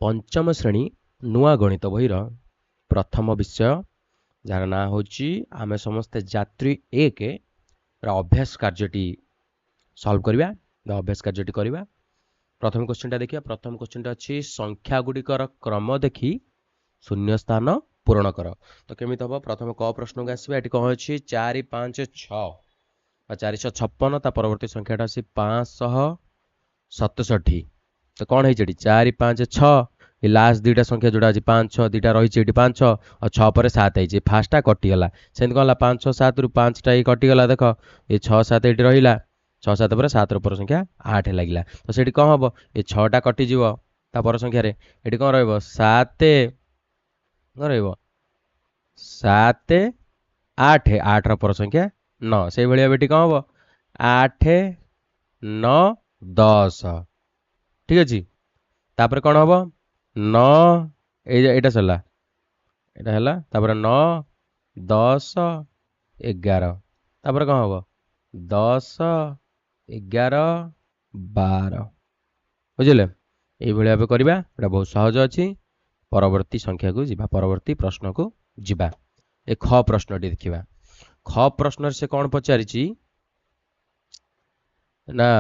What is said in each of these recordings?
ପଞ୍ଚମ ଶ୍ରେଣୀ ନୂଆ ଗଣିତ ବହିର ପ୍ରଥମ ବିଷୟ, ଯାହାର ନାଁ ହେଉଛି ଆମେ ସମସ୍ତେ ଯାତ୍ରୀ ଏକ ର ଅଭ୍ୟାସ କାର୍ଯ୍ୟଟି ସଲ୍ଭ କରିବା ବା ଅଭ୍ୟାସ କାର୍ଯ୍ୟଟି କରିବା। ପ୍ରଥମ କ୍ୱେଶ୍ଚିନ୍ଟା ଦେଖିବା। ପ୍ରଥମ କ୍ୱେଶ୍ଚିନ୍ଟା ଅଛି, ସଂଖ୍ୟା ଗୁଡ଼ିକର କ୍ରମ ଦେଖି ଶୂନ୍ୟ ସ୍ଥାନ ପୂରଣ କର। ତ କେମିତି ହେବ? ପ୍ରଥମ କ ପ୍ରଶ୍ନକୁ ଆସିବା। ଏଠି କ'ଣ ଅଛି? 4, 5, 6 ବା 456, ତା ପରବର୍ତ୍ତୀ ସଂଖ୍ୟାଟା ଅଛି 567। ତ କ'ଣ ହେଇଛି ଏଠି? 4, 5, 6, ଏ ଲାଷ୍ଟ ଦୁଇଟା ସଂଖ୍ୟା ଯେଉଁଟା ଅଛି 5, 6, ଦୁଇଟା ରହିଛି ଏଠି 5, 6, ଆଉ 6 ପରେ 7 ହେଇଛି, ଫାର୍ଷ୍ଟଟା କଟିଗଲା। ସେମିତି କ'ଣ ହେଲା? 5, 6, 7ରୁ 5ଟା ଏଇ କଟିଗଲା। ଦେଖ, ଏ 6, 7 ଏଇଠି ରହିଲା, 6, 7 ପରେ 7ର ପର ସଂଖ୍ୟା 8 ଲାଗିଲା। ତ ସେଠି କ'ଣ ହେବ? ଏ 6ଟା କଟିଯିବ, ତା ପର ସଂଖ୍ୟାରେ ଏଠି କ'ଣ ରହିବ? 7 କ'ଣ ରହିବ? 7, 8, 8ର ପର ସଂଖ୍ୟା 9। ସେଇଭଳି ଭାବେ ଏଠି କ'ଣ ହେବ? 8, 9, 10। ଠିକ୍ ଅଛି। ତାପରେ କ'ଣ ହେବ? 9, ଏଇ ଏଇଟା ସରିଲା, ଏଇଟା ହେଲା, ତାପରେ 9, 10, 11। ତାପରେ କ'ଣ ହେବ? 10, 11, 12। ବୁଝିଲେ? ଏଇଭଳି ଭାବେ କରିବା, ଏଇଟା ବହୁତ ସହଜ ଅଛି। ପରବର୍ତ୍ତୀ ସଂଖ୍ୟାକୁ ଯିବା, ପରବର୍ତ୍ତୀ ପ୍ରଶ୍ନକୁ ଯିବା। ଏ ଖ ପ୍ରଶ୍ନଟି ଦେଖିବା। ଖ ପ୍ରଶ୍ନରେ ସେ କ'ଣ ପଚାରିଛି ନା,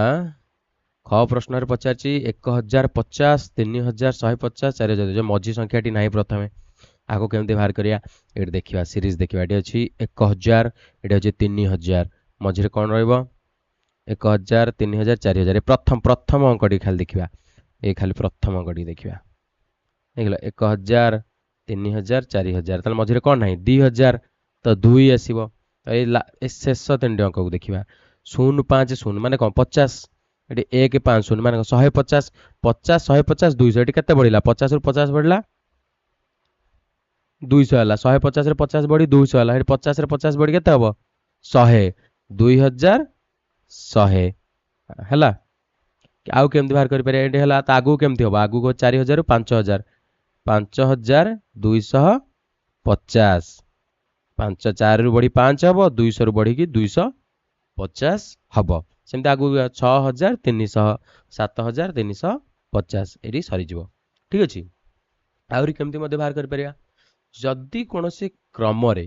ଖ ପ୍ରଶ୍ନରେ ପଚାରିଛି 1050, 3150, 4000। ଯେଉଁ ମଝି ସଂଖ୍ୟାଟି ନାହିଁ, ପ୍ରଥମେ ଆକୁ କେମିତି ବାହାର କରିବା? ଏଠି ଦେଖିବା, ସିରିଜ୍ ଦେଖିବା। ଏଠି ଅଛି 1000, ଏଠି ଅଛି 3000, ମଝିରେ କ'ଣ ରହିବ? 1000, 3000, 4000। ପ୍ରଥମ ଅଙ୍କଟି ଖାଲି ଦେଖିବା, ଏ ଖାଲି ପ୍ରଥମ ଅଙ୍କଟି ଦେଖିବା। ଦେଖିଲ, 1000, 3000, 4000, ତାହେଲେ ମଝିରେ କ'ଣ ନାହିଁ? 2000, ତ 2 ଆସିବ। ତ ଏ ଶେଷ ତିନିଟି ଅଙ୍କକୁ ଦେଖିବା। 0, 5, 0 ମାନେ କ'ଣ? 50। ଏଠି 1, 5, 0 ମାନେ 150। 50, 150, 200। ଏଠି କେତେ ବଢ଼ିଲା? 50ରୁ 50 ବଢ଼ିଲା, 200 ହେଲା। 150ରେ 50 ବଢ଼ି 200 ହେଲା। ଏଠି 50ରେ 50 ବଢ଼ି କେତେ ହେବ? 100, 2100 ହେଲା। ଆଉ କେମିତି ବାହାର କରିପାରିବା? ଏଠି ହେଲା, ତ ଆଗକୁ କେମିତି ହେବ? ଆଗକୁ 4000ରୁ 5000, 5250। 5, 4ରୁ ବଢ଼ି 5 ହେବ, 200ରୁ ବଢ଼ିକି 250 ହେବ। ସେମିତି ଆଗକୁ 6300, 7350, ଏଠି ସରିଯିବ। ଠିକ୍ ଅଛି। ଆହୁରି କେମିତି ମଧ୍ୟ ବାହାର କରିପାରିବା? ଯଦି କୌଣସି କ୍ରମରେ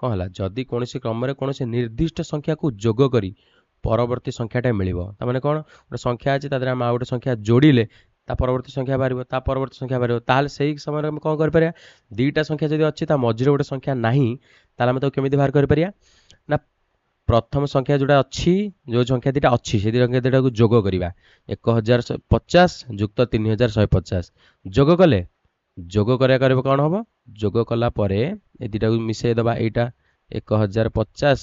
କ'ଣ ହେଲା, ଯଦି କୌଣସି କ୍ରମରେ କୌଣସି ନିର୍ଦ୍ଦିଷ୍ଟ ସଂଖ୍ୟାକୁ ଯୋଗ କରି ପରବର୍ତ୍ତୀ ସଂଖ୍ୟାଟା ମିଳିବ। ତାମାନେ କ'ଣ? ଗୋଟେ ସଂଖ୍ୟା ଅଛି, ତା ଦେହରେ ଆମେ ଆଉ ଗୋଟେ ସଂଖ୍ୟା ଯୋଡ଼ିଲେ ତା ପରବର୍ତ୍ତୀ ସଂଖ୍ୟା ବାହାରିବ, ତା ପରବର୍ତ୍ତୀ ସଂଖ୍ୟା ବାହାରିବ। ତାହେଲେ ସେଇ ସମୟରେ ଆମେ କ'ଣ କରିପାରିବା? ଦୁଇଟା ସଂଖ୍ୟା ଯଦି ଅଛି, ତା ମଝିରେ ଗୋଟେ ସଂଖ୍ୟା ନାହିଁ, ତାହେଲେ ଆମେ ତାକୁ କେମିତି ବାହାର କରିପାରିବା ନା, ପ୍ରଥମ ସଂଖ୍ୟା ଯେଉଁଟା ଅଛି, ଯେଉଁ ସଂଖ୍ୟା ଦୁଇଟା ଅଛି, ସେ ସଂଖ୍ୟା ଦୁଇଟାକୁ ଯୋଗ କରିବା। 1050 ଯୁକ୍ତ 3150 ଯୋଗ କଲେ, ଯୋଗ କରିବା କରିବ, କ'ଣ ହେବ? ଯୋଗ କଲା ପରେ ଏ ଦୁଇଟାକୁ ମିଶାଇ ଦେବା। ଏଇଟା 1050,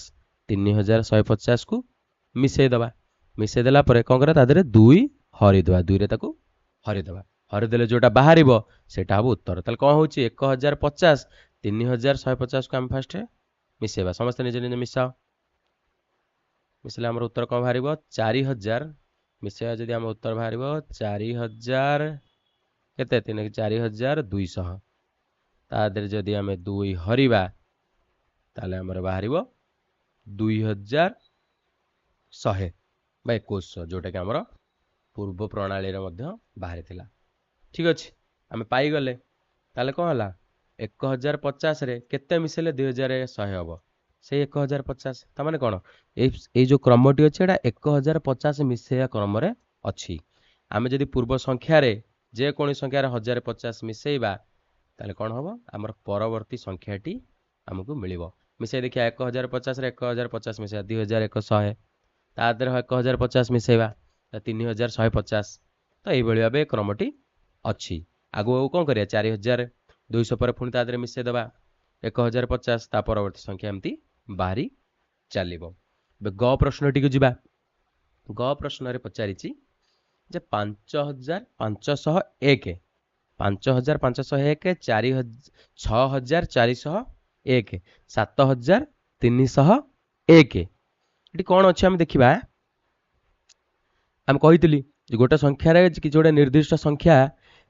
3150କୁ ମିଶାଇ ଦେବା। ମିଶାଇ ଦେଲା ପରେ କ'ଣ କରିବା? ତା ଦେହରେ 2 ହରିଦେବା, 2ରେ ତାକୁ ହରିଦେବା। ହରିଦେଲେ ଯେଉଁଟା ବାହାରିବ ସେଇଟା ହେବ ଉତ୍ତର। ତାହେଲେ କ'ଣ ହେଉଛି? 1050, 3150କୁ ଆମେ ଫାଷ୍ଟ ମିଶାଇବା। ସମସ୍ତେ ନିଜେ ନିଜେ ମିଶାଅ। ମିଶାଇଲେ ଆମର ଉତ୍ତର କ'ଣ ବାହାରିବ? 4000 ମିଶାଇବା ଯଦି, ଆମ ଉତ୍ତର ବାହାରିବ 4000 କେତେ? 3, 4200। ତା ଦେହରେ ଯଦି ଆମେ 2 ହରିବା, ତାହେଲେ ଆମର ବାହାରିବ 2100 ବା 2100, ଯେଉଁଟାକି ଆମର ପୂର୍ବ ପ୍ରଣାଳୀରେ ମଧ୍ୟ ବାହାରିଥିଲା। ଠିକ୍ ଅଛି, ଆମେ ପାଇଗଲେ। ତାହେଲେ କ'ଣ ହେଲା? 1050ରେ କେତେ ମିଶାଇଲେ 2100 ହେବ? ସେଇ 1050। ତାମାନେ କ'ଣ? ଏଇ ଯେଉଁ କ୍ରମଟି ଅଛି, ଏଇଟା 1050 ମିଶାଇବା କ୍ରମରେ ଅଛି। ଆମେ ଯଦି ପୂର୍ବ ସଂଖ୍ୟାରେ, ଯେକୌଣସି ସଂଖ୍ୟାରେ 1050 ମିଶାଇବା, ତାହେଲେ କ'ଣ ହେବ? ଆମର ପରବର୍ତ୍ତୀ ସଂଖ୍ୟାଟି ଆମକୁ ମିଳିବ। ମିଶାଇ ଦେଖିବା। 1050ରେ 1050 ମିଶାଇବା, 2100। ତା ଦେହରେ 1050 ମିଶାଇବା, 3150। ତ ଏଇଭଳି ଭାବେ କ୍ରମଟି ଅଛି। ଆଗକୁ କ'ଣ କରିବା? 4200 ପରେ ପୁଣି ତା ଦେହରେ ମିଶାଇ ଦେବା 1050, ତା ପରବର୍ତ୍ତୀ ସଂଖ୍ୟା ଏମିତି ବାହାରି ଚାଲିବ। ଏବେ ଗ ପ୍ରଶ୍ନଟିକୁ ଯିବା। ଗ ପ୍ରଶ୍ନରେ ପଚାରିଛି ଯେ 5501, 5501, 4, 6401, 7301। ଏଠି କ'ଣ ଅଛି ଆମେ ଦେଖିବା। ଆମେ କହିଥିଲି ଯେ ଗୋଟେ ସଂଖ୍ୟାରେ କିଛି ଗୋଟେ ନିର୍ଦ୍ଦିଷ୍ଟ ସଂଖ୍ୟା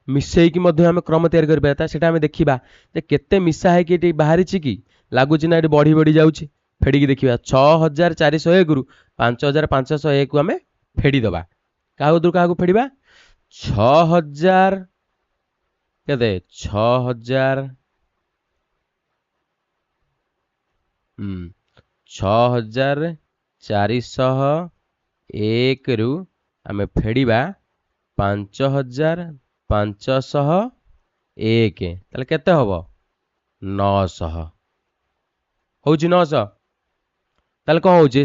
ମିଶେଇକି ମଧ୍ୟ ଆମେ କ୍ରମ ତିଆରି କରିପାରିବା। ସେଇଟା ଆମେ ଦେଖିବା ଯେ କେତେ ମିଶା ହେଇକି ଏଠି ବାହାରିଛି। କି ଲାଗୁଛି ନା ଏଠି ବଢ଼ି ବଢ଼ି ଯାଉଛି? ଫେଡ଼ିକି ଦେଖିବା। 6401ରୁ 5501କୁ ଆମେ ଫେଡ଼ିଦେବା। କାହାକୁ କାହାକୁ ଫେଡ଼ିବା? 6000 କେତେ 6000, 6401ରୁ ଆମେ ଫେଡ଼ିବା 5501, ତାହେଲେ କେତେ ହେବ? 900 ହେଉଛି, 900। ତାହେଲେ କ'ଣ ହେଉଛି?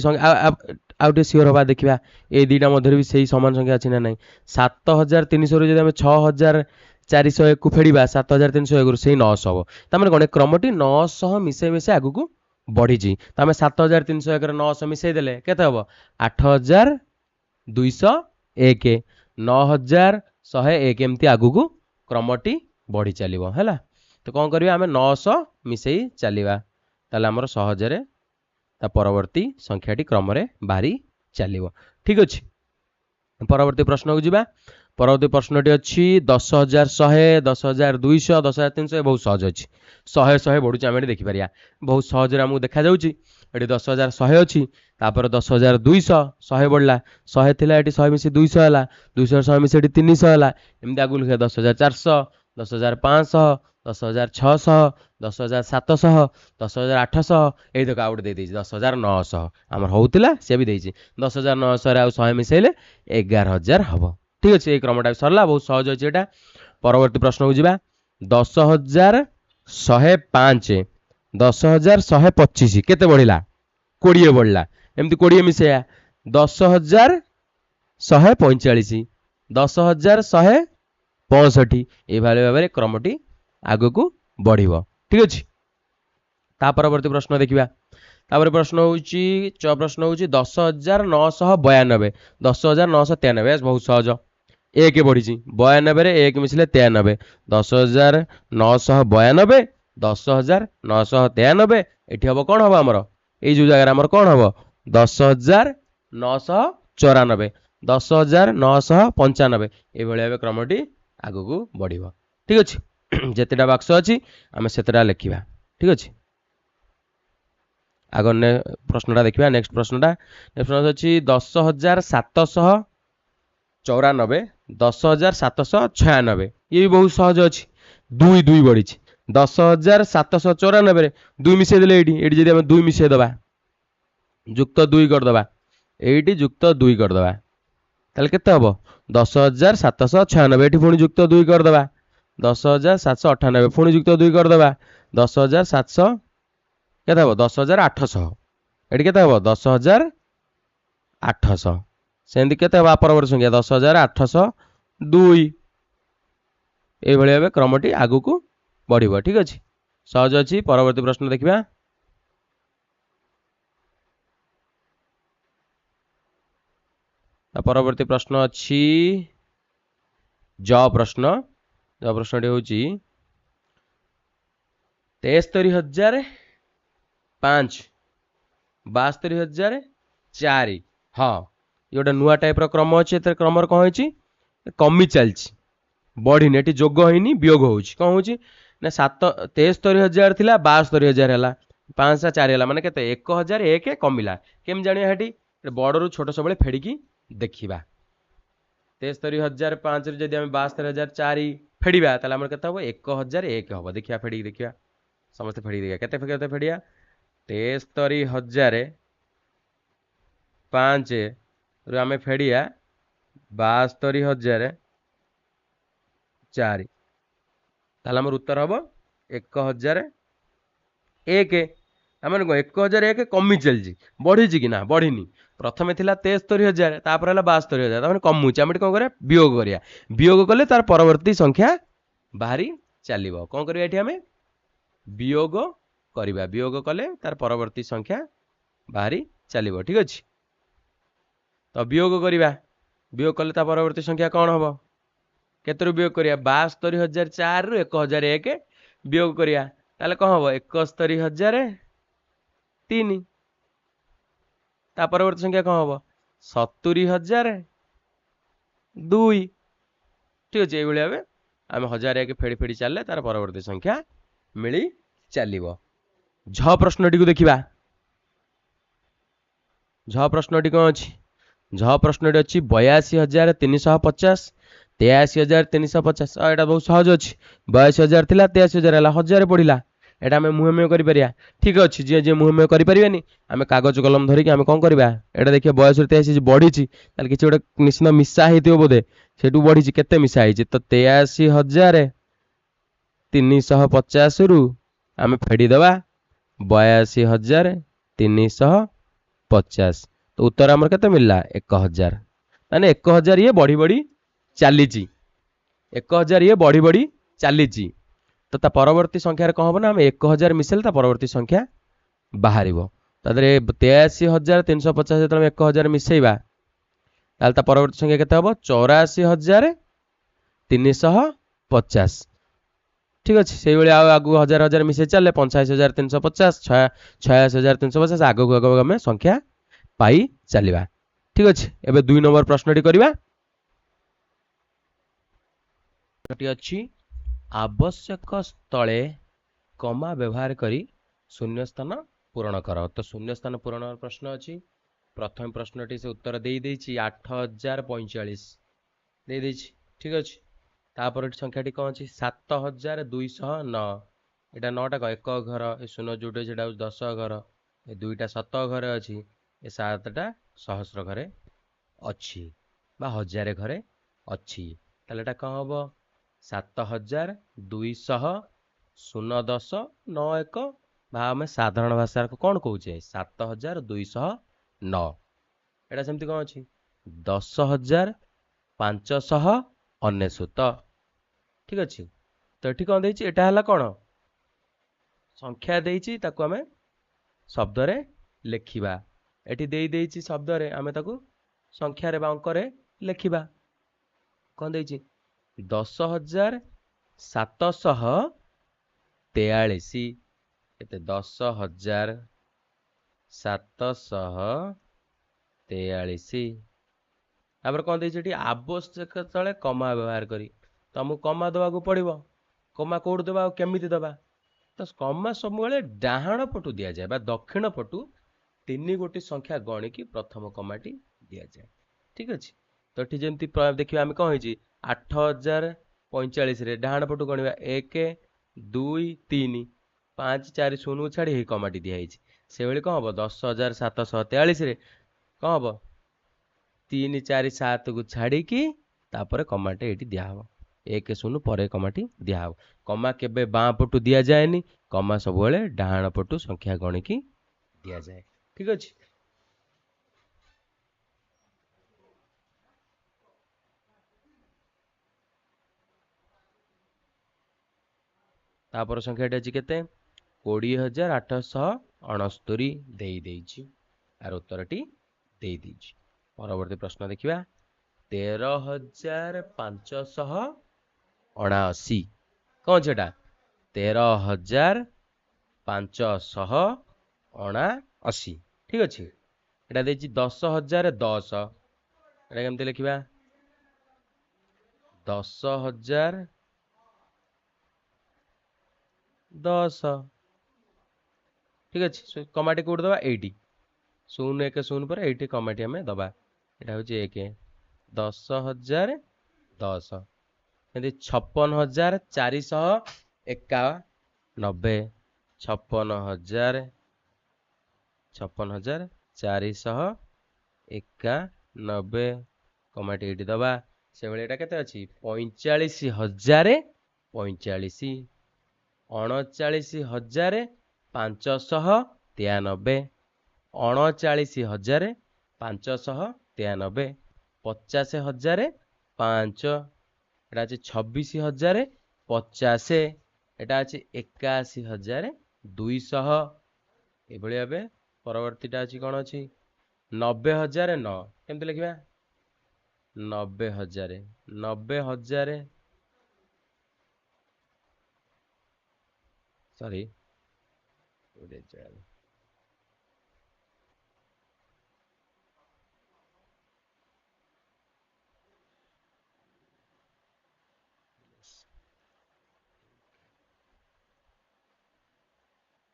ଆଉ ଟିକେ ସିଓର ହେବା, ଦେଖିବା ଏଇ ଦୁଇଟା ମଧ୍ୟରେ ବି ସେଇ ସମାନ ସଂଖ୍ୟା ଅଛି ନା ନାହିଁ। 7300ରୁ ଯଦି ଆମେ 6401କୁ ଫେଡ଼ିବା, 7301ରୁ ସେଇ 900 ହେବ। ତାମାନେ କ'ଣ? କ୍ରମଟି 900 ମିଶାଇ ମିଶାଇ ଆଗକୁ ବଢ଼ିଛି। ତ ଆମେ 7301ରେ 900 ମିଶାଇ ଦେଲେ କେତେ ହେବ? 8201, 9101, ଏମିତି ଆଗକୁ କ୍ରମଟି ବଢ଼ି ଚାଲିବ। ହେଲା ତ କ'ଣ କରିବା? ଆମେ 900 ମିଶାଇ ଚାଲିବା, ତାହେଲେ ଆମର ସହଜରେ ତା ପରବର୍ତ୍ତୀ ସଂଖ୍ୟାଟି କ୍ରମରେ ବାହାରି ଚାଲିବ। ଠିକ୍ ଅଛି, ପରବର୍ତ୍ତୀ ପ୍ରଶ୍ନକୁ ଯିବା। ପରବର୍ତ୍ତୀ ପ୍ରଶ୍ନଟି ଅଛି 10100, 10200, 10300। ବହୁତ ସହଜ ଅଛି, 100 100 ବଢ଼ୁଛି, ଆମେ ଏଠି ଦେଖିପାରିବା। ବହୁତ ସହଜରେ ଆମକୁ ଦେଖାଯାଉଛି। ଏଠି 10100 ଅଛି, ତାପରେ 10200, 100 ବଢ଼ିଲା, 100 ଥିଲା ଏଠି 100 ମିଶି 200 ହେଲା, 200 100 ମିଶି ଏଠି 300 ହେଲା। ଏମିତି ଆଗକୁ ଲେଖିବା 10400, 10500, 10600, 10700, 10800। ଏଇ ଦେଖ ଆଉ ଗୋଟେ ଦେଇଦେଇଛି 10900, ଆମର ହେଉଥିଲା ସେ ବି ଦେଇଛି। 10900ରେ ଆଉ 100 ମିଶାଇଲେ 11000 ହେବ। ଠିକ୍ ଅଛି, ଏଇ କ୍ରମଟା ବି ସରିଲା, ବହୁତ ସହଜ ଅଛି ଏଇଟା। ପରବର୍ତ୍ତୀ ପ୍ରଶ୍ନକୁ ଯିବା। 10105, 10125, କେତେ ବଢ଼ିଲା? 20 ବଢ଼ିଲା। ଏମିତି 20 ମିଶାଇବା, 10145, 10165, ଏଇଭଳି ଭାବରେ କ୍ରମଟି ଆଗକୁ ବଢ଼ିବ। ଠିକ୍ ଅଛି, ତା ପରବର୍ତ୍ତୀ ପ୍ରଶ୍ନ ଦେଖିବା। ତାପରେ ପ୍ରଶ୍ନ ହେଉଛି, ଚ ପ୍ରଶ୍ନ ହେଉଛି 10992, 10993। ବହୁତ ସହଜ, 1 ବଢ଼ିଛି, 92ରେ 1 ମିଶିଲେ 93, 10992, 10993। ଏଠି ହେବ କ'ଣ ହେବ ଆମର? ଏଇ ଯେଉଁ ଜାଗାରେ ଆମର କ'ଣ ହେବ? 10994, 10995। ଏଇଭଳି ଭାବେ କ୍ରମଟି ଆଗକୁ ବଢ଼ିବ। ଠିକ୍ ଅଛି, ଯେତେଟା ବାକ୍ସ ଅଛି ଆମେ ସେତେଟା ଲେଖିବା। ଠିକ୍ ଅଛି, ଆଗ ପ୍ରଶ୍ନଟା ଦେଖିବା। ନେକ୍ସଟ ପ୍ରଶ୍ନଟା, ନେକ୍ସଟ ପ୍ରଶ୍ନ ଅଛି 10794, 10796। ଇଏ ବି ବହୁତ ସହଜ ଅଛି, 2 2 ବଢ଼ିଛି। 10794ରେ 2 ମିଶାଇ ଦେଲେ, ଏଇଠି ଏଇଠି ଯଦି ଆମେ 2 ମିଶାଇ ଦେବା, ଯୁକ୍ତ 2 କରିଦେବା, ଏଇଠି ଯୁକ୍ତ 2 କରିଦେବା, ତାହେଲେ କେତେ ହେବ? 10796। ଏଠି ପୁଣି ଯୁକ୍ତ 2 କରିଦେବା, 10798। ପୁଣି ଯୁକ୍ତ 2 କରିଦେବା, 10700 କେତେ ହେବ? 10800। ଏଠି କେତେ ହେବ? 10800। ସେମିତି କେତେ ହେବ ପରବର୍ତ୍ତୀ ସଂଖ୍ୟା? 10802। ଏଇଭଳି ଭାବେ କ୍ରମଟି ଆଗକୁ ବଢ଼ିବ। ଠିକ୍ ଅଛି, ସହଜ ଅଛି। ପରବର୍ତ୍ତୀ ପ୍ରଶ୍ନ ଦେଖିବା। ତା ପରବର୍ତ୍ତୀ ପ୍ରଶ୍ନ ଅଛି ଜ ପ୍ରଶ୍ନ। ଜ ପ୍ରଶ୍ନଟି ହେଉଛି 73005, 72004। ହଁ, ଇଏ ଗୋଟେ ନୂଆ ଟାଇପ୍ର କ୍ରମ ଅଛି। ଏଥିରେ କ୍ରମର କ'ଣ ହେଇଛି? କମି ଚାଲିଛି, ବଢ଼ିନି। ଏଠି ଯୋଗ ହେଇନି, ବିୟୋଗ ହେଉଛି। କ'ଣ ହେଉଛି ନା 7 73000 ଥିଲା, 72000 ହେଲା, 5 4 ହେଲା, ମାନେ କେତେ? 1001 କମିଲା। କେମିତି ଜାଣିବା? ସେଠି ବଡ଼ରୁ ଛୋଟ ସବୁବେଳେ ଫେଡ଼ିକି ଦେଖିବା। 73005ରୁ ଯଦି ଆମେ 72004 ଫେଡ଼ିବା, ତାହେଲେ ଆମର କେତେ ହେବ? 1001 ହେବ। ଦେଖିବା, ଫେଡ଼ିକି ଦେଖିବା, ସମସ୍ତେ ଫେଡ଼ିକି ଦେଖିବା। କେତେ କେତେ ଫେଡ଼ିବା? 73005ରୁ ଆମେ ଫେଡ଼ିବା 72004, ତାହେଲେ ଆମର ଉତ୍ତର ହେବ 1001। ତାମାନେ କ'ଣ? 1001 କମି ଚାଲିଛି, ବଢ଼ିଛି କି ନା? ବଢ଼ିନି। ପ୍ରଥମେ ଥିଲା 73000, ତାପରେ ହେଲା 72000, ତାମାନେ କମୁଛି। ଆମେ ଏଠି କ'ଣ କରିବା? ବିୟୋଗ କରିବା। ବିୟୋଗ କଲେ ତାର ପରବର୍ତ୍ତୀ ସଂଖ୍ୟା ବାହାରି ଚାଲିବ। କ'ଣ କରିବା ଏଠି? ଆମେ ବିୟୋଗ କରିବା, ବିୟୋଗ କଲେ ତାର ପରବର୍ତ୍ତୀ ସଂଖ୍ୟା ବାହାରି ଚାଲିବ। ଠିକ୍ ଅଛି, ତ ବିୟୋଗ କରିବା। ବିୟୋଗ କଲେ ତା ପରବର୍ତ୍ତୀ ସଂଖ୍ୟା କ'ଣ ହେବ? କେତେରୁ ବିୟୋଗ କରିବା? 72004ରୁ 1001 ବିୟୋଗ କରିବା, ତାହେଲେ କ'ଣ ହେବ? 71003। ତା ପରବର୍ତ୍ତୀ ସଂଖ୍ୟା କ'ଣ ହେବ? 70002। ଠିକ୍ ଅଛି, ଏଇଭଳି ଭାବେ ଆମେ 1001 ଫେଡ଼ି ଫେଡ଼ି ଚାଲିଲେ ତାର ପରବର୍ତ୍ତୀ ସଂଖ୍ୟା ମିଳି ଚାଲିବ। ଝ ପ୍ରଶ୍ନଟିକୁ ଦେଖିବା। ଝ ପ୍ରଶ୍ନଟି କ'ଣ ଅଛି? ଝ ପ୍ରଶ୍ନଟି ଅଛି 82350, 83,350। ଏଇଟା ବହୁତ ସହଜ ଅଛି। 82,000 ଥିଲା, 83,000 ହେଲା, 1,000 ପଡ଼ିଲା। ଏଇଟା ଆମେ ମୁହେଁ ମୁହେଁ କରିପାରିବା। ଠିକ୍ ଅଛି, ଯିଏ ଯିଏ ମୁହେଁ ମୁହେଁ କରିପାରିବେନି, ଆମେ କାଗଜ କଲମ ଧରିକି ଆମେ କ'ଣ କରିବା? ଏଇଟା ଦେଖିବା, 82ରୁ 83 ବଢ଼ିଛି, ତାହେଲେ କିଛି ଗୋଟେ ନିଶ୍ଚିନ୍ତ ମିଶା ହେଇଥିବ ବୋଧେ, ସେଇଠୁ ବଢ଼ିଛି। କେତେ ମିଶା ହେଇଛି? ତ 83,350ରୁ ଆମେ ଫେଡ଼ିଦେବା 82,350। ତ ଉତ୍ତର ଆମର କେତେ ମିଳିଲା? 1,000। ମାନେ 1,000 ଇଏ ବଢ଼ି ବଢ଼ି ଚାଲିଛି, 1,000 ଇଏ ବଢ଼ି ବଢ଼ି ଚାଲିଛି। ତ ତା ପରବର୍ତ୍ତୀ ସଂଖ୍ୟାରେ କ'ଣ ହେବ ନା, ଆମେ 1,000 ମିଶେଇଲେ ତା ପରବର୍ତ୍ତୀ ସଂଖ୍ୟା ବାହାରିବ। ତା ଦେହରେ 83,350 ଯେତେବେଳେ ଆମେ 1,000 ମିଶେଇବା, ତାହେଲେ ତା ପରବର୍ତ୍ତୀ ସଂଖ୍ୟା କେତେ ହେବ? 84,350। ଠିକ୍ ଅଛି, ସେଇଭଳି ଆଉ ଆଗକୁ ହଜାର ହଜାର ମିଶେଇ ଚାଲିଲେ 85,350, 86,350, ଆଗକୁ ଆଗକୁ ଆମେ ସଂଖ୍ୟା ପାଇ ଚାଲିବା। ଠିକ୍ ଅଛି, ଏବେ 2 ନମ୍ବର ପ୍ରଶ୍ନଟି କରିବା। ଅଛି, ଆବଶ୍ୟକ ସ୍ଥଳେ କମା ବ୍ୟବହାର କରି ଶୂନ୍ୟସ୍ଥାନ ପୂରଣ କର। ତ ଶୂନ୍ୟସ୍ଥାନ ପୂରଣର ପ୍ରଶ୍ନ ଅଛି। ପ୍ରଥମ ପ୍ରଶ୍ନଟି ସେ ଉତ୍ତର ଦେଇଦେଇଛି 8,045 ଦେଇଦେଇଛି। ଠିକ୍ ଅଛି, ତାପରେ ସଂଖ୍ୟାଟି କ'ଣ ଅଛି? 7,209। ଏଇଟା 9ଟା କ'ଣ ଏକ ଘର, ଏ ଶୂନ ଯେଉଁଠି ଅଛି ସେଇଟା ହେଉଛି 10 ଘର, ଏ 2ଟା 7 ଘରେ ଅଛି, ଏ 7ଟା ସହସ୍ର ଘରେ ଅଛି ବା ହଜାରେ ଘରେ ଅଛି। ତାହେଲେ ଏଇଟା କ'ଣ ହେବ? 7,200 0 10 9 1, ବା ଆମେ ସାଧାରଣ ଭାଷାରେ କ'ଣ କହୁଛେ? 7,209। ଏଇଟା ସେମିତି କ'ଣ ଅଛି? 10,599। ଠିକ୍ ଅଛି, ତ ଏଠି କ'ଣ ଦେଇଛି? ଏଇଟା ହେଲା କ'ଣ ସଂଖ୍ୟା ଦେଇଛି, ତାକୁ ଆମେ ଶବ୍ଦରେ ଲେଖିବା। ଏଠି ଦେଇ ଦେଇଛି ଶବ୍ଦରେ, ଆମେ ତାକୁ ସଂଖ୍ୟାରେ ବା ଅଙ୍କରେ ଲେଖିବା। କ'ଣ ଦେଇଛି? 10,743। କେତେ? 10,743। ତାପରେ କ'ଣ ଦେଇଛି ଏଠି? ଆବଶ୍ୟକ ସ୍ଥଳେ କମା ବ୍ୟବହାର କରି। ତମକୁ କମା ଦେବାକୁ ପଡ଼ିବ। କମା କେଉଁଠୁ ଦେବା ଆଉ କେମିତି ଦେବା? ତ କମା ସବୁବେଳେ ଡାହାଣ ପଟୁ ଦିଆଯାଏ ବା ଦକ୍ଷିଣ ପଟୁ 3 ଗୋଟି ସଂଖ୍ୟା ଗଣିକି ପ୍ରଥମ କମାଟି ଦିଆଯାଏ। ଠିକ୍ ଅଛି, ତ ଏଠି ଯେମିତି ଦେଖିବା ଆମେ କ'ଣ ହେଇଛି? 8,045ରେ ଡାହାଣ ପଟୁ ଗଣିବା 1 2 3 5 4 0କୁ ଛାଡ଼ି ହେଇ କମାଟି ଦିଆହେଇଛି। ସେଭଳି କ'ଣ ହେବ? 10,743ରେ କ'ଣ ହେବ? 3 4 7କୁ ଛାଡ଼ିକି ତାପରେ କମାଟି ଏଇଠି ଦିଆହେବ। 1 0 ପରେ କମାଟି ଦିଆହେବ। କମା କେବେ ବାଁ ପଟୁ ଦିଆଯାଏନି, କମା ସବୁବେଳେ ଡାହାଣ ପଟୁ ସଂଖ୍ୟା ଗଣିକି ଦିଆଯାଏ। ଠିକ୍ ଅଛି, ତାପର ସଂଖ୍ୟାଟି ଅଛି କେତେ? 20,869 ଦେଇଦେଇଛି, ଆର ଉତ୍ତରଟି ଦେଇଦେଇଛି। ପରବର୍ତ୍ତୀ ପ୍ରଶ୍ନ ଦେଖିବା। 13,579। କ'ଣ ଅଛି ଏଟା? 13,579। ଠିକ୍ ଅଛି, ଏଟା ଦେଇଛି 10,010। ଏଟା କେମିତି ଲେଖିବା? 10,010। ଠିକ୍ ଅଛି, କମାଟି କେଉଁଠି ଦେବା? ଏଇଠି 0 1 0 ପରେ ଏଇଠି କମାଟି ଆମେ ଦେବା। ଏଇଟା ହେଉଛି 1, 10,010। ଏମିତି 56,491, 56,491 କମାଟି ଏଇଠି ଦେବା। ସେଭଳି ଏଇଟା କେତେ ଅଛି? 45,045, 39,593, 39,593, 50,005, ଏଇଟା ଅଛି 26,050, ଏଇଟା ଅଛି 81,200। ଏଭଳି ଭାବେ ପରବର୍ତ୍ତୀଟା ଅଛି କ'ଣ ଅଛି? 90,009। କେମିତି ଲେଖିବା? 90,000, 90,000, ସରି,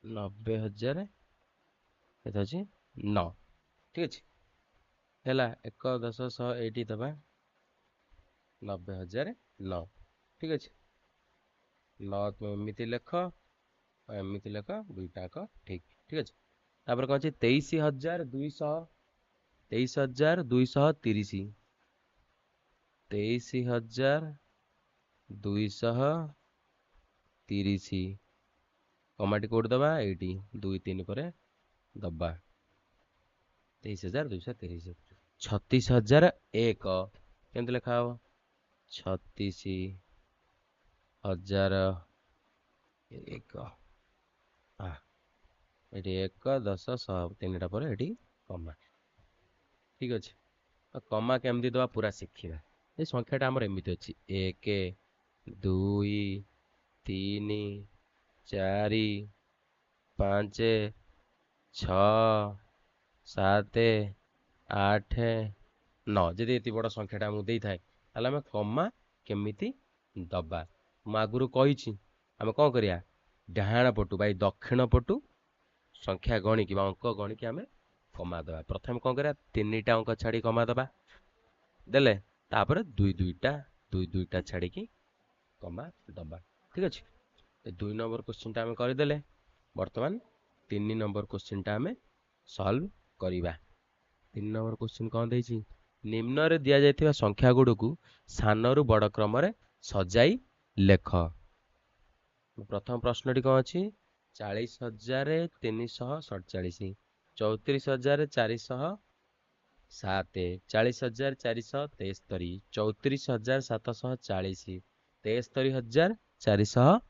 90,000 କେତେ ଅଛି? 9। ଠିକ୍ ଅଛି, ହେଲା 1 10 100 ଏଇଠି ଦେବା। 90,009। ଠିକ୍ ଅଛି, 9 ତୁମେ ଏମିତି ଲେଖ ଏମିତି ଲେଖ, ଦୁଇଟା ଯାକ ଠିକ୍। ଠିକ୍ ଅଛି, ତାପରେ କ'ଣ ଅଛି? 23,200, 23,230, 23,230। କମାଟି କୋଉଠି ଦେବା? ଏଇଠି 2 3 ପରେ ଦେବା। 23,230। 36,001 କେମିତି ଲେଖା ହବ? 36,001। ଏଠି 1 10 100 ତିନିଟା ପରେ ଏଠି କମା। ଠିକ୍ ଅଛି, କମା କେମିତି ଦେବା ପୁରା ଶିଖିବା। ଏ ସଂଖ୍ୟାଟା ଆମର ଏମିତି ଅଛି, 1 2 3 4 5 6 7 8 9। ଯଦି ଏତେ ବଡ଼ ସଂଖ୍ୟାଟା ଆମକୁ ଦେଇଥାଏ ତାହେଲେ ଆମେ କମା କେମିତି ଦେବା? ମୁଁ ଆଗରୁ କହିଛି ଆମେ କ'ଣ କରିବା, ଡାହାଣ ପଟୁ ବା ଦକ୍ଷିଣ ପଟୁ ସଂଖ୍ୟା ଗଣିକି ବା ଅଙ୍କ ଗଣିକି ଆମେ କମା ଦେବା। ପ୍ରଥମେ କ'ଣ କରିବା? 3ଟା ଅଙ୍କ ଛାଡ଼ି କମା ଦେବା, ଦେଲେ ତାପରେ 2 2ଟା 2 2ଟା ଛାଡ଼ିକି କମା ଦେବା। ଠିକ୍ ଅଛି, ଏ 2 ନମ୍ବର କୋଶ୍ଚିନ୍ଟା ଆମେ କରିଦେଲେ। ବର୍ତ୍ତମାନ 3 ନମ୍ବର କୋଶ୍ଚିନ୍ଟା ଆମେ ସଲ୍ଭ କରିବା। 3 ନମ୍ବର କୋଶ୍ଚିନ୍ କ'ଣ ଦେଇଛି? ନିମ୍ନରେ ଦିଆଯାଇଥିବା ସଂଖ୍ୟା ଗୁଡ଼ିକୁ ସାନରୁ ବଡ଼ କ୍ରମରେ ସଜାଇ ଲେଖ। ପ୍ରଥମ ପ୍ରଶ୍ନଟି କ'ଣ ଅଛି? 40,347, 34,407, 40,473, 34,740, 73,404,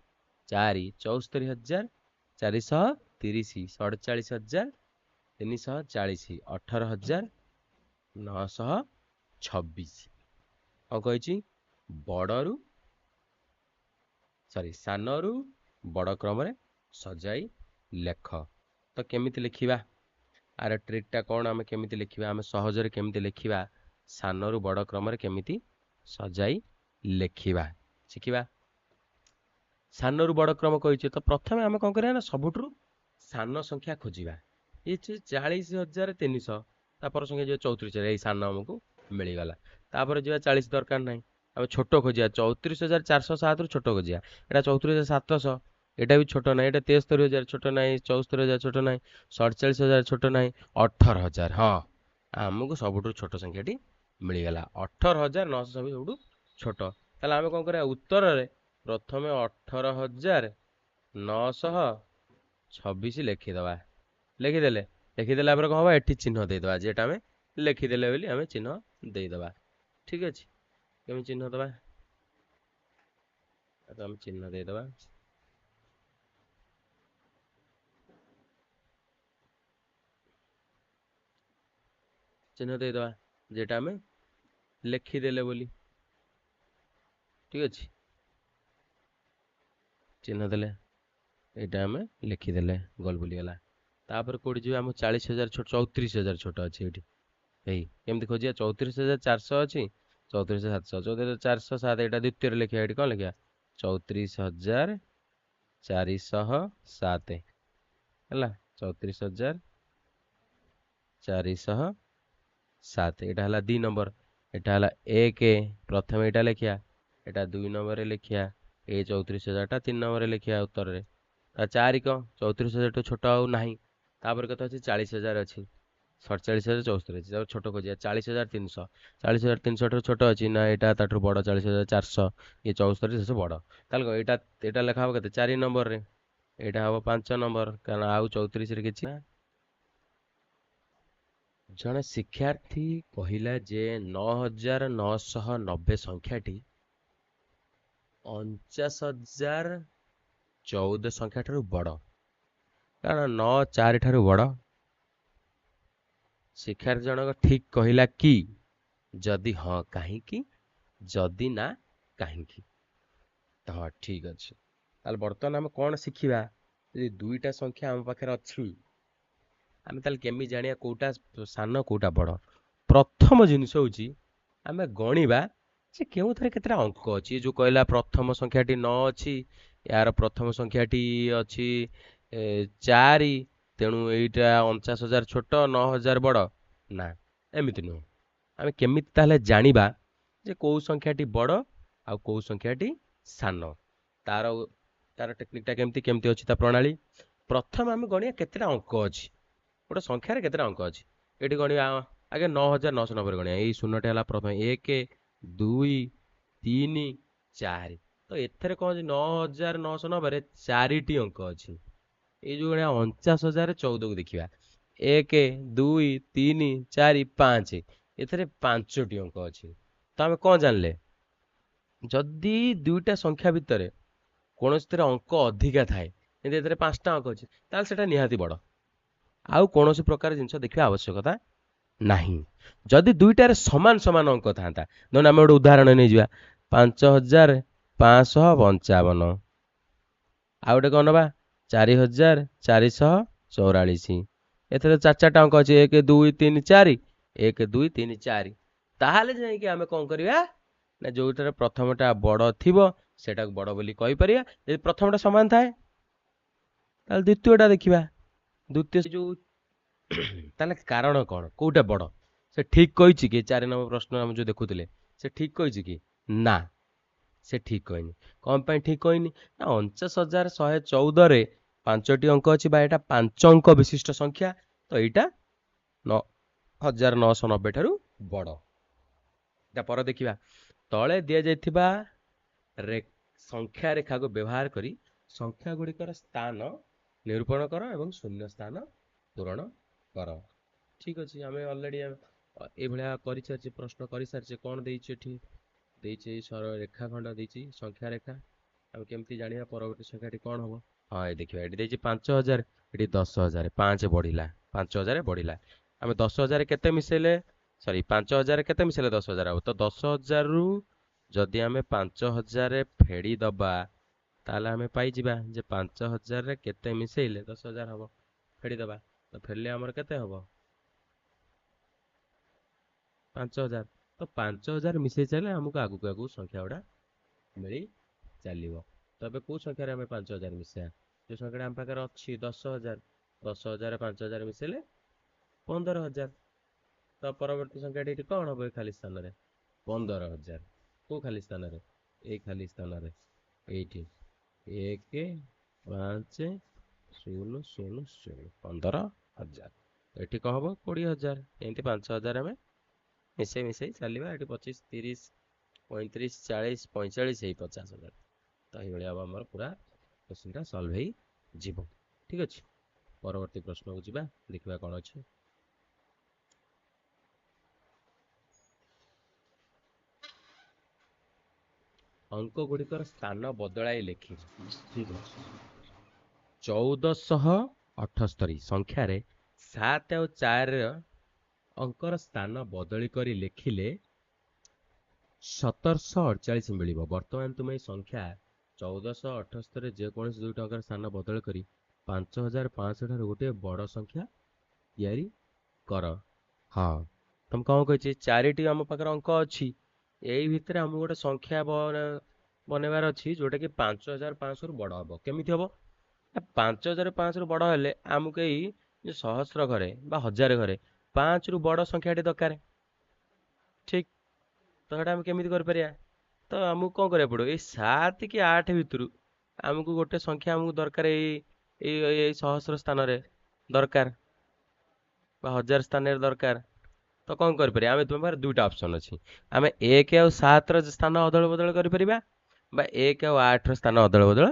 74,430, 47,340, 18,926। କ'ଣ କହିଛି? ବଡ଼ରୁ ସରି ସାନରୁ ବଡ଼ କ୍ରମରେ ସଜାଇ ଲେଖ। ତ କେମିତି ଲେଖିବା? ଆର ଟ୍ରିକ୍ଟା କ'ଣ? ଆମେ କେମିତି ଲେଖିବା? ଆମେ ସହଜରେ କେମିତି ଲେଖିବା? ସାନରୁ ବଡ଼ କ୍ରମରେ କେମିତି ସଜାଇ ଲେଖିବା ଶିଖିବା। ସାନରୁ ବଡ଼ କ୍ରମ କହିছে, ତ ପ୍ରଥମେ ଆମେ କ'ଣ କରିବା ନା ସବୁଠୁ ସାନ ସଂଖ୍ୟା ଖୋଜିବା। ଏ 40,300, ତାପର ସଂଖ୍ୟା ଯିବ 34,000, ଏଇ ସାନ ଆମକୁ ମିଳିଗଲା। ତାପରେ ଯିବା 40 ଦରକାର ନାହିଁ, ଆମେ ଛୋଟ ଖୋଜିବା। 34,407ରୁ ଛୋଟ ଖୋଜିବା। ଏଇଟା 34,700, ଏଇଟା ବି ଛୋଟ ନାହିଁ। ଏଇଟା 73,000 ଛୋଟ ନାହିଁ, 74,000 ଛୋଟ ନାହିଁ, 47,000 ଛୋଟ ନାହିଁ, 18,000। ହଁ, ଆମକୁ ସବୁଠୁ ଛୋଟ ସଂଖ୍ୟାଟି ମିଳିଗଲା, 18,926 ସବୁଠୁ ଛୋଟ। ତାହେଲେ ଆମେ କ'ଣ କରିବା? ଉତ୍ତରରେ ପ୍ରଥମେ 18,926 ଲେଖିଦେବା। ଲେଖିଦେଲେ, ଲେଖିଦେଲା ପରେ କ'ଣ ହେବ? ଏଠି ଚିହ୍ନ ଦେଇଦେବା, ଯେଟା ଆମେ ଲେଖିଦେଲେ ବୋଲି ଆମେ ଚିହ୍ନ ଦେଇଦେବା। ଠିକ୍ ଅଛି, କେମିତି ଚିହ୍ନ ଦେବା? ଆମେ ଚିହ୍ନ ଦେଇଦେବା। ଚିହ୍ନ ଦେଇଦେବା ଯେଟା ଆମେ ଲେଖିଦେଲେ ବୋଲି। ଠିକ୍ ଅଛି, ଚିହ୍ନ ଦେଲେ, ଏଇଟା ଆମେ ଲେଖିଦେଲେ, ଗୋଲ ବୁଲିଗଲା। ତାପରେ କୋଉଠି ଯିବା? ଆମ 40,000 ଛୋଟ, 34,000 ଛୋଟ ଅଛି ଏଇଠି। ଏଇ କେମିତି ଖୋଜିବା? 34,400 ଅଛି, 34,700, 34,407, ଏଇଟା ଦ୍ୱିତୀୟରେ ଲେଖିବା। ଏଇଠି କ'ଣ ଲେଖିବା? 34,407 ହେଲା, 34,407। ଏଇଟା ହେଲା 2 ନମ୍ବର, ଏଇଟା ହେଲା 1। ପ୍ରଥମେ ଏଇଟା ଲେଖିବା, ଏଇଟା 2 ନମ୍ବରରେ ଲେଖିବା, ଏ 34,000ଟା 3 ନମ୍ବରରେ ଲେଖିବା ଉତ୍ତରରେ। ତା 4 କ'ଣ? 34,000ଠୁ ଛୋଟ ଆଉ ନାହିଁ। ତାପରେ କେତେ ଅଛି? 40,000 ଅଛି, 47,074 ଅଛି। ତାପରେ ଛୋଟ ଖୋଜିବା, 40,300, 40,300 ଠାରୁ ଛୋଟ ଅଛି ନା ଏଇଟା ତାଠାରୁ ବଡ଼ 40,400, ଇଏ 74 ଶେଷ ବଡ଼। ତାହେଲେ କ'ଣ ଏଇଟା, ଏଇଟା ଲେଖା ହେବ କେତେ? 4 ନମ୍ବରରେ, ଏଇଟା ହେବ 5 ନମ୍ବର, କାରଣ ଆଉ 34ରେ କିଛି ନା। ଜଣେ ଶିକ୍ଷାର୍ଥୀ କହିଲା ଯେ 9,990 ସଂଖ୍ୟାଟି 49,014 ସଂଖ୍ୟା ଠାରୁ ବଡ଼, କାରଣ 9 4 ଠାରୁ ବଡ଼। ଶିକ୍ଷାର୍ଥୀ ଜଣକ ଠିକ୍ କହିଲା କି? ଯଦି ହଁ କାହିଁକି, ଯଦି ନା କାହିଁକି? ତ ହଁ ଠିକ୍ ଅଛି। ତାହେଲେ ବର୍ତ୍ତମାନ ଆମେ କ'ଣ ଶିଖିବା? ଯଦି ଦୁଇଟା ସଂଖ୍ୟା ଆମ ପାଖରେ ଅଛି, ଆମେ ତାହେଲେ କେମିତି ଜାଣିବା କେଉଁଟା ସାନ କେଉଁଟା ବଡ଼? ପ୍ରଥମ ଜିନିଷ ହେଉଛି ଆମେ ଗଣିବା ଯେ କେଉଁଥିରେ କେତେଟା ଅଙ୍କ ଅଛି। ଏ ଯେଉଁ କହିଲା ପ୍ରଥମ ସଂଖ୍ୟାଟି 9 ଅଛି, ଏହାର ପ୍ରଥମ ସଂଖ୍ୟାଟି ଅଛି 4, ତେଣୁ ଏଇଟା 49,000 ଛୋଟ 9,000 ବଡ଼। ନା, ଏମିତି ନୁହଁ। ଆମେ କେମିତି ତାହେଲେ ଜାଣିବା ଯେ କେଉଁ ସଂଖ୍ୟାଟି ବଡ଼ ଆଉ କେଉଁ ସଂଖ୍ୟାଟି ସାନ। ତାର ତାର ଟେକ୍ନିକଟା କେମିତି କେମିତି ଅଛି ତା ପ୍ରଣାଳୀ। ପ୍ରଥମେ ଆମେ ଗଣିବା କେତେଟା ଅଙ୍କ ଅଛି, ଗୋଟେ ସଂଖ୍ୟାରେ କେତେଟା ଅଙ୍କ ଅଛି। ଏଠି ଗଣିବା ଆଗେ 9990 ଗଣିବା। ଏଇ ଶୂନଟି ହେଲା ପ୍ରଥମେ 1 2 3 4। ତ ଏଥିରେ କ'ଣ ଅଛି, 9990ରେ 4ଟି ଅଙ୍କ ଅଛି। ଏଇ ଯେଉଁ ଗଣିବା 49014କୁ ଦେଖିବା, 1 2 3 4 5, ଏଥିରେ 5ଟି ଅଙ୍କ ଅଛି। ତ ଆମେ କ'ଣ ଜାଣିଲେ, ଯଦି ଦୁଇଟା ସଂଖ୍ୟା ଭିତରେ କୌଣସିଥିରେ ଅଙ୍କ ଅଧିକା ଥାଏ, ଯେମିତି ଏଥିରେ 5ଟା ଅଙ୍କ ଅଛି, ତାହେଲେ ସେଇଟା ନିହାତି ବଡ଼। ଆଉ କୌଣସି ପ୍ରକାର ଜିନିଷ ଦେଖିବା ଆବଶ୍ୟକତା ନାହିଁ। ଯଦି ଦୁଇଟାରେ ସମାନ ସମାନ ଅଙ୍କ ଥାନ୍ତା, ଧରନ୍ତୁ ଆମେ ଗୋଟେ ଉଦାହରଣ ନେଇଯିବା, 5555, ଆଉ ଗୋଟେ କ'ଣ ନେବା, 4444। ଏଥିରେ 4 4ଟା ଅଙ୍କ ଅଛି, 1 2 3 4, 1 2 3 4। ତାହେଲେ ଯାଇକି ଆମେ କ'ଣ କରିବା ନା, ଯେଉଁଥିରେ ପ୍ରଥମଟା ବଡ଼ ଥିବ ସେଇଟାକୁ ବଡ଼ ବୋଲି କହିପାରିବା। ଯଦି ପ୍ରଥମଟା ସମାନ ଥାଏ ତାହେଲେ ଦ୍ୱିତୀୟଟା ଦେଖିବା, ଦ୍ୱିତୀୟ ଯେଉଁ ତାହେଲେ କାରଣ କ'ଣ, କେଉଁଟା ବଡ଼? ସେ ଠିକ୍ କହିଛି କି? 4 ନମ୍ବର ପ୍ରଶ୍ନ ଆମେ ଯେଉଁ ଦେଖୁଥିଲେ, ସେ ଠିକ୍ କହିଛି କି? ନା, ସେ ଠିକ୍ କହିନି। କ'ଣ ପାଇଁ ଠିକ୍ କହିନି ନା, 49114ରେ 5ଟି ଅଙ୍କ ଅଛି ବା ଏଇଟା 5 ଅଙ୍କ ବିଶିଷ୍ଟ ସଂଖ୍ୟା, ତ ଏଇଟା 9990 ଠାରୁ ବଡ଼। ତା ପରେ ଦେଖିବା, ତଳେ ଦିଆଯାଇଥିବା ସଂଖ୍ୟା ରେଖାକୁ ବ୍ୟବହାର କରି ସଂଖ୍ୟା ଗୁଡ଼ିକର ସ୍ଥାନ ନିରୂପଣ କର ଏବଂ ଶୂନ୍ୟ ସ୍ଥାନ ପୂରଣ କର। ଠିକ୍ ଅଛି, ଆମେ ଅଲରେଡ଼ି ଏଇଭଳିଆ କରିସାରିଛେ, ପ୍ରଶ୍ନ କରିସାରିଛେ। କ'ଣ ଦେଇଛି ଏଠି? ଦେଇଛି ରେଖାଖଣ୍ଡ ଦେଇଛି, ସଂଖ୍ୟା ରେଖା। ଆମେ କେମିତି ଜାଣିବା ପରବର୍ତ୍ତୀ ସଂଖ୍ୟାଟି କ'ଣ ହେବ? ହଁ, ଏ ଦେଖିବା, ଏଠି ଦେଇଛି 5000, ଏଠି 10000, 5 ବଢ଼ିଲା, 5000 ବଢ଼ିଲା। ଆମେ 10000 କେତେ ମିଶେଇଲେ, ସରି 5000 କେତେ ମିଶେଇଲେ 10000 ହେବ? ତ 10000ରୁ ଯଦି ଆମେ 5000 ଫେଡ଼ି ଦେବା, ତାହେଲେ ଆମେ ପାଇଯିବା ଯେ 5000ରେ କେତେ ମିଶେଇଲେ 10000 ହେବ। ଫେଡ଼ି ଦେବା, ତ ଫେରିଲେ ଆମର କେତେ ହେବ? 5000। ତ 5000 ମିଶେଇ ଚାଲିଲେ ଆମକୁ ଆଗକୁ ଆଗକୁ ସଂଖ୍ୟା ଗୁଡ଼ା ମିଳି ଚାଲିବ। ତ ଏବେ କେଉଁ ସଂଖ୍ୟାରେ ଆମେ 5000 ମିଶେଇବା? ଯେଉଁ ସଂଖ୍ୟାଟା ଆମ ପାଖରେ ଅଛି 10000, 10000 5000 ମିଶେଇଲେ 15000। ତ ପରବର୍ତ୍ତୀ ସଂଖ୍ୟାଟି ଏଠି କ'ଣ ହେବ? ଏ ଖାଲି ସ୍ଥାନରେ 15000। କେଉଁ ଖାଲି ସ୍ଥାନରେ? ଏଇ ଖାଲି ସ୍ଥାନରେ, ଏଇଠି 1 5 0 0 0, 15000। ଏଠି କ'ଣ ହେବ? 20000। ଏମିତି 5000 ଆମେ ମିଶେଇ ମିଶେଇ ଚାଲିବା। ଏଠି 25 30 35 40 45 ହେଇ 50000। ତ ଏଇଭଳିଆ ହେବ, ଆମର ପୁରା କ୍ୱେଶ୍ଚିନ୍ଟା ସଲ୍ଭ ହେଇଯିବ। ଠିକ୍ ଅଛି, ପରବର୍ତ୍ତୀ ପ୍ରଶ୍ନକୁ ଯିବା, ଦେଖିବା କ'ଣ ଅଛି। ଅଙ୍କ ଗୁଡ଼ିକର ସ୍ଥାନ ବଦଳାଇ ଲେଖି। ଠିକ୍ ଅଛି, 1478 ସଂଖ୍ୟାରେ 7 ଆଉ 4ର ଅଙ୍କର ସ୍ଥାନ ବଦଳି କରି ଲେଖିଲେ 1748 ମିଳିବ। ବର୍ତ୍ତମାନ ତୁମେ ଏଇ ସଂଖ୍ୟା 1478ରେ ଯେକୌଣସି ଦୁଇଟି ଅଙ୍କର ସ୍ଥାନ ବଦଳି କରି 5500 ଠାରୁ ଗୋଟିଏ ବଡ଼ ସଂଖ୍ୟା ତିଆରି କର। ହଁ, ତମେ କ'ଣ କହିଛି? 4ଟି ଆମ ପାଖରେ ଅଙ୍କ ଅଛି, ଏଇ ଭିତରେ ଆମକୁ ଗୋଟେ ସଂଖ୍ୟା ବନେଇବାର ଅଛି ଯେଉଁଟାକି 5500ରୁ ବଡ଼ ହେବ। କେମିତି ହେବ? 5500ରୁ ବଡ଼ ହେଲେ ଆମକୁ ଏଇ ଯେଉଁ ସହସ୍ର ଘରେ ବା ହଜାର ଘରେ 5ରୁ ବଡ଼ ସଂଖ୍ୟାଟି ଦରକାର। ଠିକ୍, ତ ସେଇଟା ଆମେ କେମିତି କରିପାରିବା? ତ ଆମକୁ କ'ଣ କରିବାକୁ ପଡ଼ିବ? ଏଇ 7 କି 8 ଭିତରୁ ଆମକୁ ଗୋଟେ ସଂଖ୍ୟା ଆମକୁ ଦରକାର, ଏଇ ଏଇ ଏଇ ସହସ୍ର ସ୍ଥାନରେ ଦରକାର ବା ହଜାର ସ୍ଥାନରେ ଦରକାର। ତ କ'ଣ କରିପାରିବା ଆମେ? ତୁମ ପାଖରେ ଦୁଇଟା ଅପସନ୍ ଅଛି। ଆମେ 1 ଆଉ 7ର ସ୍ଥାନ ଅଦଳ ବଦଳ କରିପାରିବା ବା 1 ଆଉ 8ର ସ୍ଥାନ ଅଦଳ ବଦଳ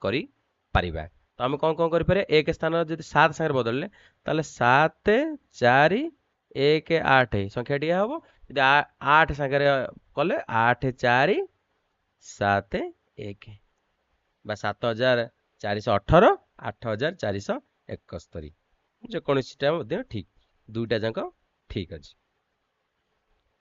କରିପାରିବା। ତ ଆମେ କ'ଣ କ'ଣ କରିପାରିବା? 1 ସ୍ଥାନ ଯଦି 7 ସାଙ୍ଗରେ ବଦଳିଲେ, ତାହେଲେ 7 4 1 8 ସଂଖ୍ୟାଟି ହେବ। ଯଦି 8 ସାଙ୍ଗରେ କଲେ 8 4 7 1 ବା 7418, 8471, ଯେକୌଣସିଟା ମଧ୍ୟ ଠିକ୍, ଦୁଇଟା ଯାକ ଠିକ୍ ଅଛି।